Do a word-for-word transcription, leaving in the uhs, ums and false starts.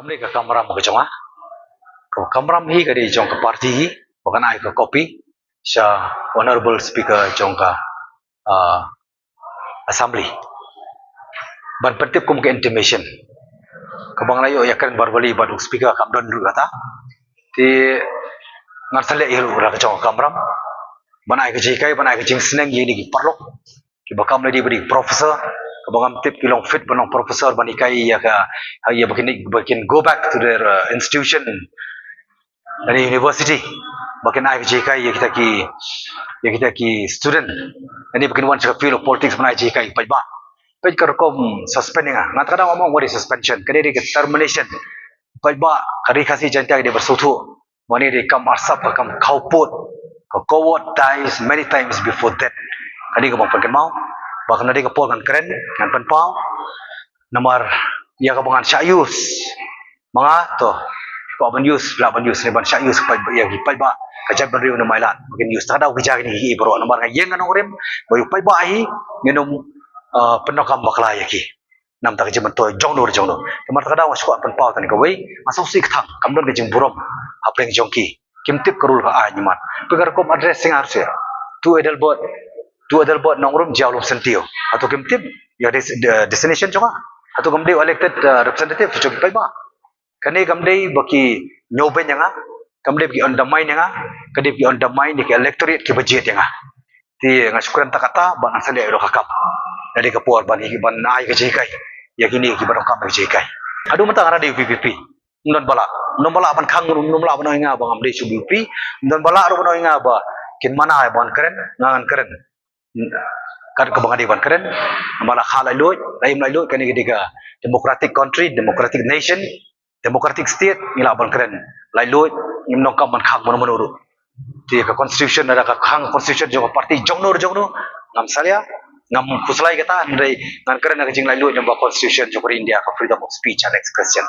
Kam dei ka kamram ka jong nga. Ka kamram hi ka dei jong ka party hi, ba kan ai ka copy sha Honorable Speaker jong ka, ah, Assembly. Ban pyntip kum ka intimation. Kaba nga la ïoh ïakren verbally bad u Speaker kam don ruh kata. Te ngan sa leh ïa ruh la ka jong ka kamram. Ban ai ka jinghikai, ban ai ka jingsneng ïa kine ki paralok kiba kam lei dei ba dei professor, kaba ngam tip ki long fit ban long professor ban hikai ïa ka, ïa ba kin, ba kin go back to their, uh, institution, lane university, ba kin ai ka jinghikai ïa kita ki, ïa kita ki student, lane ba kin wan sha ka field of politics ban ai jinghikai paidbah. Peit ka rukom suspend ïa nga, nga ta ka daw nga ong ba dei suspension, ka dei ka termination. Paidbah, ka Ri Khasi Jaiñtia ka dei ba sngewthuh. Mane dei kam arsap, ka kam khawpud, ka coward dies many times before death. Kane kaba nga pynkynmaw, ba kane dei ka por ngan kren, ngan pynpaw. Namar ïa kaba ngan shah use, ma nga to, kwah ban use, lah ban use, ne ban shah use paidbah, ïa ki paidbah, ka jaitbynriew ne mailan, ba kin use. Ta ka daw ki jia kine ki baroh, namar nga ïeng ngan nongrim ba ïa u paidbah hi ngin ym, uh, pyndonkam bakla ïa ki. Namar ta ka jingmyntoi jong no jong no. Namar ta ka daw nga shu kwah pynpaw tang kawei, nga sngewsih kthang, kam don ka jingburom hapdeng jong ki. Kim tip ka rule ka aiñ mat. Phi ka rukom address sing ar se. To Adelbert, to Adelbert Nongrum Jia Lum Sentio. Hato kim tip ïa des-, de-, destination jong nga? Hato kam dei elected, uh, representative jong ki paidbah? Kane kam dei ba ki ñiewbeiñ ïa nga, kam dei ba ki undermine ïa nga, ka dei ba ki undermine ïa ki electorate kiba jied ïa nga. Te nga shu kren ta kata bad ngan sa leh ïa ka kam. Ka dei ka por ban, ban ai ka jinghikai ïa kine kiba donkam ka jinghikai. Haduh mynta nga dei VPP. Ym don ba lah, ym don ba lah ban khang, ym don ba lah ban ong ïa nga ba ngam dei sha VPP. Ym don ba lah ruh ban ong ïa nga ba kin mana ban kren, nga ngan kren. Kat kaba nga dei ban kren, namar la kha laitluid, la im laitluid, kane ka dei ka democratic country, democratic nation, democratic state, ngi lah ban kren laitluid, ngim donkam ban khang mano mano ruh. Te ka constitution, lada ka khang constitution jong ka party jong no jong no, ngam salia, ngam khuslai kata, hynrei ngan kren ka jinglaitluid namar constitution jong ka India ka freedom of speech and expression.